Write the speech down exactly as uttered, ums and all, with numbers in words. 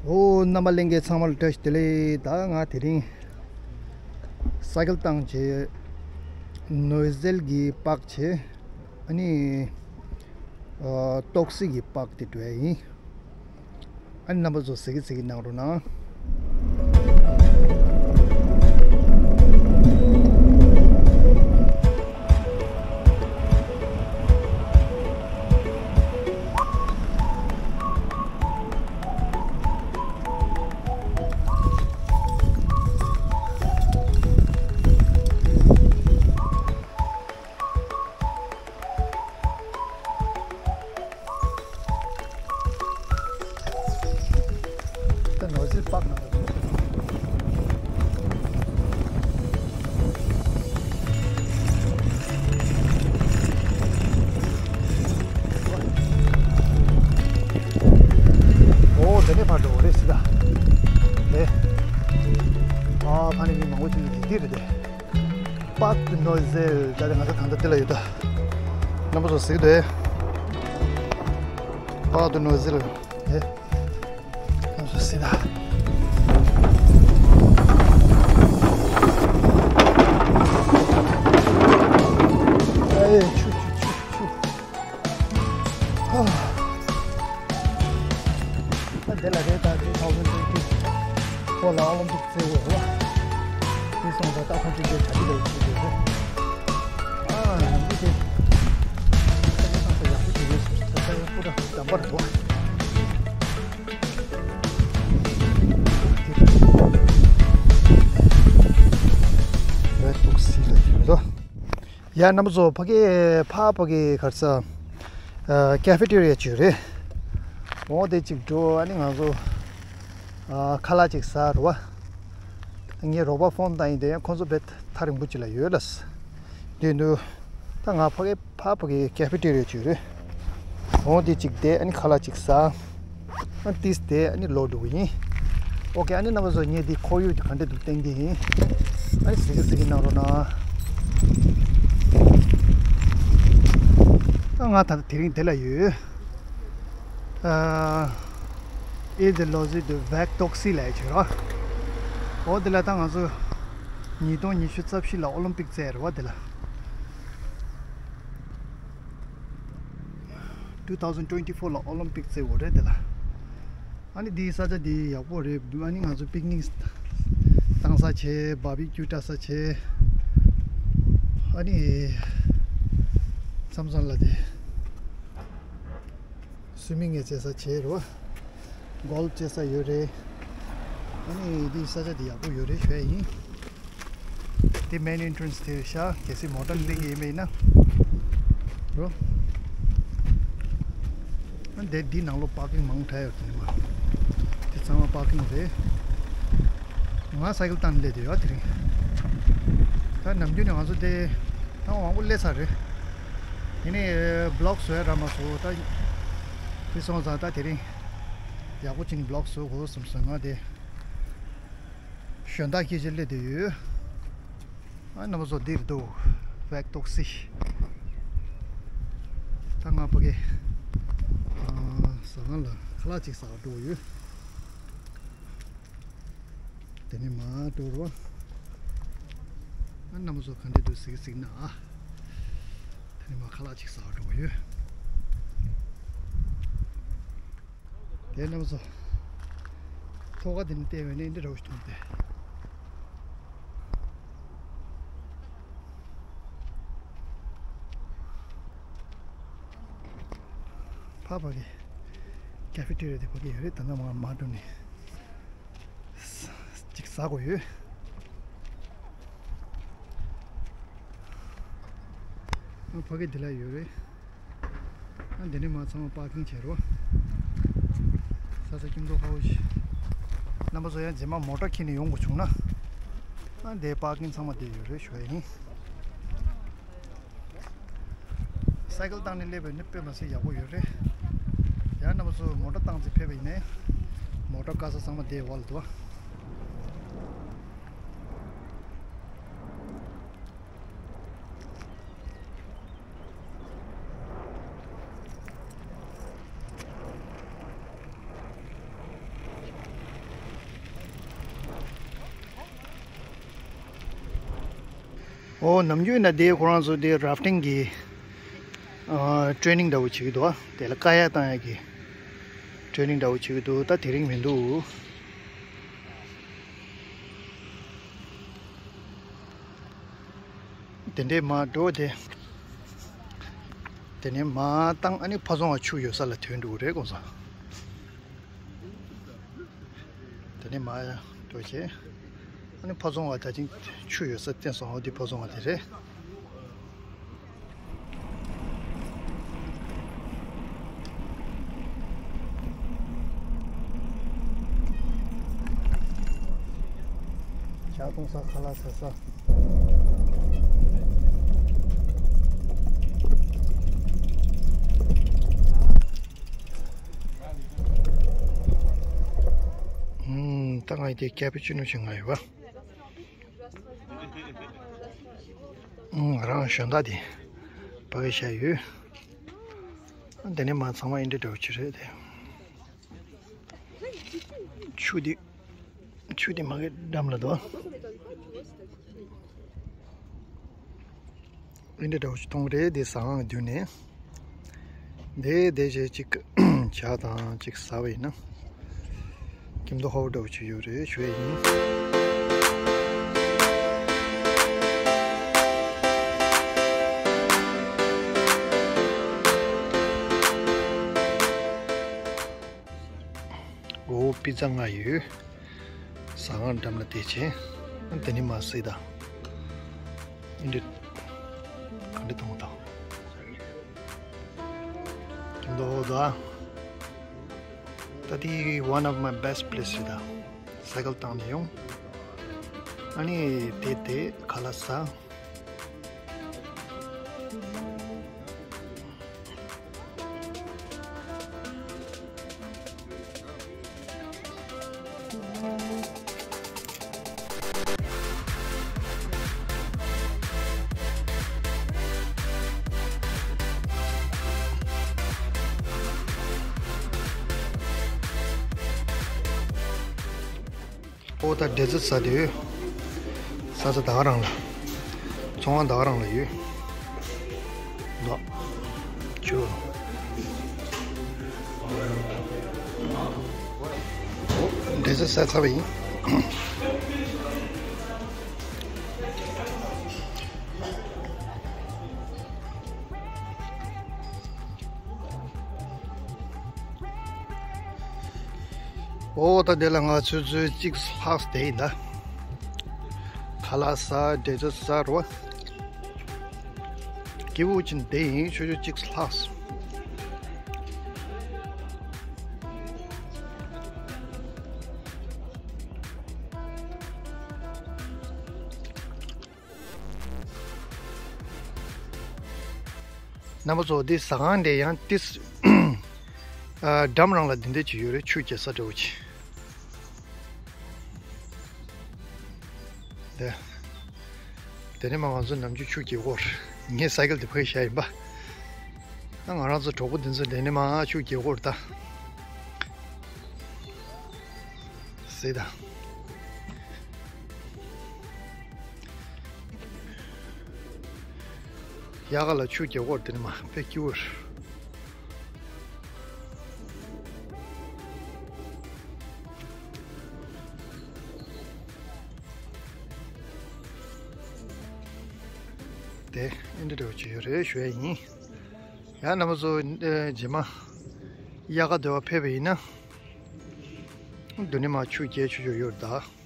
ཨོ། རྣམ་པ་ལྷན་རྒྱས་ཚང་མ་ལ་བཀྲ་ཤིས་བདེ་ལེགས། ད་ང་དེ་རིང་སའི་ཀལ་བཏང་བྱས་ནོར་ཟེལ་གྱི་པཱརྐ་བྱས། ཨ་ནི། ཨ། ཏོག་སི་གི་པཱརྐ་དེ་འགྲོ་ཡ་ཡིན། ཨ་ནི་རྣམ་པ་ཚོ་གཟིགས་གཟིགས་གནང་རོགས་གནང་། ད་ནོར་ཟེལ་པཱརྐ་ནང་ལ། ཨོ། དེ་ནས་ཕར་འགྲོ་བ་རེད་ཟེར་ད། དེ། ཨ། ཕ་ནས་མི་མང་པོ་ཅིག་འདི་རེད་དེ། Parc de Noiselle། ད་ང་ཚོ་ད་ལྟ་འདི་ལ་ཡོད་ད། རྣམ་པ་ཚོ་གཟིགས་དེ། Parc de Noiselle། ཨེ། རྣམ་པ་ཚོ་གཟིགས་ད། ཨེ། ཆུ་ཆུ་ཆུ་ཆུ། ཨ། ད་དེ་ལ་རེད། ད་two thousand twenty four ལ་ཨོ་ལིམ་པིག་རྩེ་བོ་རེད་བ། དེ་སོང་ཙང་ད་ཁོང་ཚོས་དེ་གྲ་སྒྲིག་ལ་ཡོད་ཀྱི་རེད། ཨ། ཡང་འདི་དེ་ད་ཡང་ཚང་ས་ཡག་པོ་ཞིག་རེད། ད་ཡང་སྤུ་ད་འདམ་པར་འགྲོ། རེད་འདུག་སི་ལ་ཡོད་དོ། ཡ། རྣམ་པ་ཚོ། ཕ་གི་ཕ་ཕ་གི་གར་ས། ཨ། ཀེ་ཧྥེ་ཏེ་རི་ཡ་ཅིག་རེད། འོ་དེ་ཅིག་འགྲོ། ཨ་ནི་ང་ཚོ། ཨ། ཁ་ལག་ཅིག་ཟ་རུ་བ། ངའི་རོགས་པ་ཕོན་བཏང་ཡིན། དེ་ཡང་ཁོང་ཚོ་བེད་ཐག་རིང་པོ་ཅིག་ལ་ཡོད་ལ། དེ་འདུག་ད་ང་ཕ་གི་ཕ་ཕ་གི་ཀེ་ཧྥེ་ཏེ་རི་ཡ་ཅིག་རེད། འོ་དེ་ཅིག་བསྡད། ཨ་ནི་ཁ་ལག་ཅིག་ཟ། ཨ། ཏིས་དེ་ཨ་ནི་ལོག་འགྲོ་གི་ཡིན། ཨོ་ཀེ། ཨ་ནི་རྣམ་པ་ཚོ་ངས་འདི་ཁོར་ཡུག་དེ་ག་འདྲ་འདུག་བསྟན་གྱི་ཡིན། ཨ་ནི་གཟིགས་གཟིགས་གནང་རོགས་གནང་། ཨ། ང་ད་ལྟ་དེ་རིང་དེ་ལ་ཡོད། ཨ། Île de Lozi de Bec d'Oxy ལབ་ཡ་ཅིག་རེད། ཨོ་དེ་ལ་ད་ང་ཚོ་ཉིས་སྟོང་ཉི་ཤུ་རྩ་བཞི་ལ་ཨོ་ལིམ་པིག་རྩེ་རེད་བ། དེ་ལ། two thousand twenty four ལ་ཨོ་ལིམ་པིག་རྩེ་བོ་རེད་དེ་ལ། ཨ་ནི་འདིའི་ས་ཆ་འདི་ཡག་པོ་རེད། ཨ་ནི་ང་ཚོ་པིག་ནིག་བཏང་ས་བྱས། བྷར་བི་ཀྱུ་འཁྲབ་ས་བྱས། ཨ་ནི་མཚམས་མཚམས་ལ་དེ་སུའི་མིང་ངས་རྩེ་ས་བྱས་རེད་བ། གོལ་ཕ་རྩེ་ས་ཡོད་རེད། ཨ་ནི་འདིའི་ས་ཆ་འདི་ཡག་པོ་ཡོད་རེད་ཞུ་ཡ་ཡིན། དེ་མེན་ཨེན་ཊྲན་སི་དེ་རེད་ཤག་གལ་སྲིད་མོ་ཊ་སླེབས་ཀྱི་ཡིན་པ་ཡིན་ན། རོ། ཨ། དེ་འདི་ནང་ལོགས་པར་ཀིང་མང་དྲགས་ཡོད་དེ་ནི་མ། དེ་ཚང་མ་པར་ཀིང་རེད། ང་སའི་ཀལ་བཏང་ནས་སླེབས་བསྡད་ཡོད་དེ་རིང་། ད་ནམ་རྒྱུན་ནས་ང་ཚོ་དེ་ད་མང་པོ་སླེབས་ཚར་རེད། ཡིན་ནའི་བི་ལོག་བཟོ་ཡ་རག་མ་སོང་། ད་དེ་སོང་ཙང་ད་དེ་རིང་ཡག་པོ་ཅིག་བི་ལོག་བཟོ་དགོས་བསམ་སོང་ང་དེ། ཞོན་ཏ་ཁྱི་ཅི་སླེབས་བསྡད་ཡོད། ཨ། རྣམ་པ་ཚོ་འདིར་འདུག Bec d'Oxy། ད་ང་ཕ་གི། ཨ། ཟ་ཁང་ལ་ཁ་ལག་ཅིག་ཟ་འགྲོ་ཡོད། དེ་ནས་མར་འགྲོ་རོགས། ཨ། རྣམ་པ་ཚོ་ག་འདྲ་འདུག་གཟིགས་གཟིགས་གནང་ཨ། དེ་ནས་མར་ཁ་ལག་ཅིག་ཟ་འགྲོ་ཡོད། དེ་རྣམ་པ་ཚོ། ཐོག་ཁ་དེ་ནས་བལྟས་པ་ཡིན་ན་འདི་འདྲ་བོ་ཞིག་མཐོང་སྟེ། ཕ་ཕ་གི་ཀེ་ཧྥེ་ཏེ་རི་ཡ་དེ་ཕ་གི་ཡོད་རེད། ད་ནང་མར་མར་འགྲོ་ནས་ཅིག་ཟ་དགོས་ཡོད། ཨ། ཕ་གི་འདི་ལ་ཡོད་རེད། ཨ། འདི་ནས་མར་ཚང་མ་པར་ཀིང་བྱེད་རོགས། ས་ཆ་སྐྱིད་མདོག་ཁ་པོ་ཞིག་རྣམ་པ་ཚོ་ཡང་རྗེས་མ་མོ་ཊ་ཁྱེར་ནས་ཡོང་དགོས་བྱུང་ན། ཨ། འདིའི་པར་ཀིང་ཚང་མ་འདི་ཡོད་རེད་ཞུ་ཡ་ཡིན། སའི་ཀལ་བཏང་ནས་སླེབས་པ་ཡིན་ན་དཔེ་མི་སྲིད་ཡག་པོ་ཡོད་རེད། ཡང་རྣམ་པ་ཚོ་མོ་ཊ་བཏང་ཚེ་ཕེབས་པ་ཡིན་ནའི་མོ་ཊ་བཀག་ས་ཚང་མ་འདིའི་འོག་ལ་འདུག་ཨོ་ནམ་རྒྱུན་ན་དེ་ཁོ་རང་ཚོ་དེ་རཱཕ་ཊིང་གི་ཨ་ཊྲེ་ནིང་འདྲ་བོ་བྱེད་ཀྱི་འདུག་ཨ་དེ་ལ་ཀ་ཡག་བཏང་ཡག་གི་ཊྲེ་ནིང་འདྲ་བོ་བྱེད་ཀྱི་འདུག་ད་དེ་རིང་མི་འདུག་དེ་འདྲའི་མར་འགྲོ་དེ། དེ་ནས་མར་བཏང་ཨ་ནི་ཕ་ཚོང་བ་ཆུ་ཡོད་ས་ལ་ཐོན་འགྲོ་གི་རེད་གོང་ས། དེ་ནས་མར་འགྲོ་བྱས། ཨ་ནི་ཕ་ཚོང་བ་ད་ཅིང་ཆུ་ཡོད་ས་བསྟན་སོང་ཨ་འདི་ཕ་ཚོང་བ་དེ་རེད། ཇ་འཐུང་ས་ཁ་ལག་ཟ་ས། ཨུམ། ད་ང་ཡི་དེ་ཀེ་པུ་ཅི་ནོ་ཞིག་ང་ཡོད་པ། ཨུམ། ང་རང་ཞོན་དག་དེ་ཕ་གི་ཤ་ཡོད། དེ་ནས་མ་ཚང་མ་ཨིན་དྲ་འདྲ་བོ་ཅིག་རེད་དེ། ཆུ་དེ། ཆུ་དེ་མ་གི་འགྲམ་ལ་འདུག་ཨིན་དྲ་འདྲ་བོ་ཅིག་མཐོང་རེད་དེ་ཟ་ཁང་གི་མདུན་ནས། དེ་དེ་བྱས་ཅིག་ཇ་དང་ཅིག་ཟ་བ་ཡིན་ན། ཁྱིམ་དུ་ཧོབ་འདྲ་བོ་ཅིག་ཡོད་རེད་ཞུ་ཡ་ཡིན། འོ་པི་ཛ་ལྔ་ཡོད། ཟ་ཁང་འགྲམ་ལ་བསྡད་བྱས། དེ་ནས་མར་ཟས་དང་། འདི་ག་འདྲ་མཐོང་དང་། ཁྱིམ་དུ་ཧོབ་དང་། ད་དེ་one of my best place རེད་ད། སའི་ཀལ་བཏང་ནས་ཡོང་། ཨ་ནི་དེ་དེ་ཁ་ལག་ཟ། ཨོ་ད་ཌེ་ཛར་ཟ་དུས། ས་ཆ་ད་ག་རང་ལ། ཚོང་ཁང་ད་ག་རང་ལ་ཡོད། ལོ། ཅུ། ཌེ་ཛར་ཟ་ཚར་བ་ཡིན། ཨོ་ད་དེ་ལ་ང་ཚོས་ཚོས་གཅིག་ལྷག་བསྡད་ཡིན་ད། ཁ་ལག་ཟ་ཌེ་ཛར་ཟ་རོ། སྐྱིད་པོ་ཅིག་བསྡད་ཡིན་ཆོས་ཆོས་གཅིག་ལྷག་རྣམ་པ་ཚོ་འདི་ཟ་ཁང་འདི་ཡང་ཏིས་ཨ་འགྲམ་རང་ལ་འདི་འདྲ་ཅིག་ཡོད་རེད། ཆུ་རྐྱལ་ས་འདྲ་བོ་ཅིག་འདི། དེ་ནས་མ་ང་ཚོ་ནམ་རྒྱུན་ཆུ་རྐྱལ་སྐོར། ངས་སའི་ཀལ་འདི་ཕ་གི་བཞག་ཡིན་པ། ད་ང་རང་ཚོ་གྲོགས་པོ་འདི་ཚོ་འདི་ནས་མ་ཆུ་རྐྱལ་སྐོར་ད། ཟེར་ད། དབྱར་ཁ་ལ་ཆུ་རྐྱལ་སྐོར་དེ་ནི་མ་དཔེ་སྐྱིད་པོ་རེད། དེ་ཨིན་དྲ་འདྲ་བོ་ཅིག་ཡོད་རེད་ཞུ་ཡ་ཡིན། ཡང་རྣམ་པ་ཚོ་ཨ་རྗེས་མ་དབྱར་ཁ་དེ་བ་ཕེབས་པ་ཡིན་ན། འདི་ནས་མར་ཆུ་རྐྱལ་ཆོག་ཆོག་ཡོད་རེད་ད།